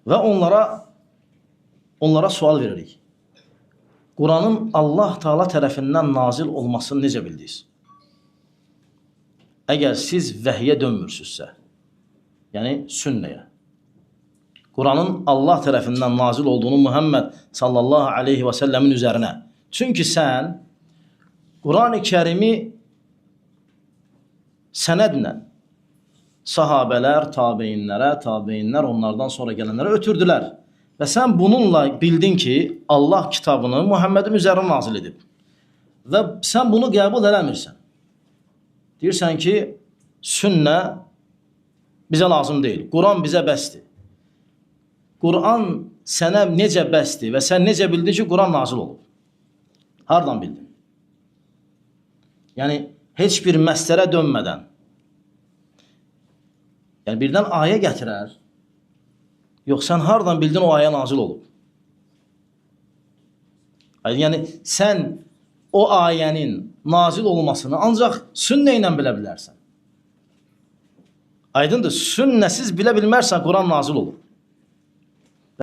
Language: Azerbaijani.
Və onlara sual veririk. Quranın Allah Teala tərəfindən nazil olmasını necə bildiniz? Əgər siz vəhyə dönmürsünüzsə, yəni sünnəyə, Quranın Allah tərəfindən nazil olduğunu Muhammed sallallahu aleyhi və səlləmin üzərinə. Çünki sən Quran-ı Kərimi sənədlə sahabələr, tabeinlərə, tabeinlər onlardan sonra gələnlərə ötürdülər. Və sən bununla bildin ki, Allah kitabını Muhammedin üzərinə nazil edib. Və sən bunu qəbul eləmirsən. Deyirsən ki, sünnə bizə lazım deyil. Quran bizə bəsdir. Quran sənə necə bəsdir və sən necə bildin ki, Quran nazil olub? Hardan bildin? Yəni, heç bir məslərə dönmədən. Yəni, birdən ayə gətirər. Yox, sən hardan bildin o ayə nazil olub? Yəni, sən o ayənin nazil olmasını ancaq sünnə ilə bilə bilərsən. Aydındır, sünnəsiz bilə bilmərsən Quran nazil olub.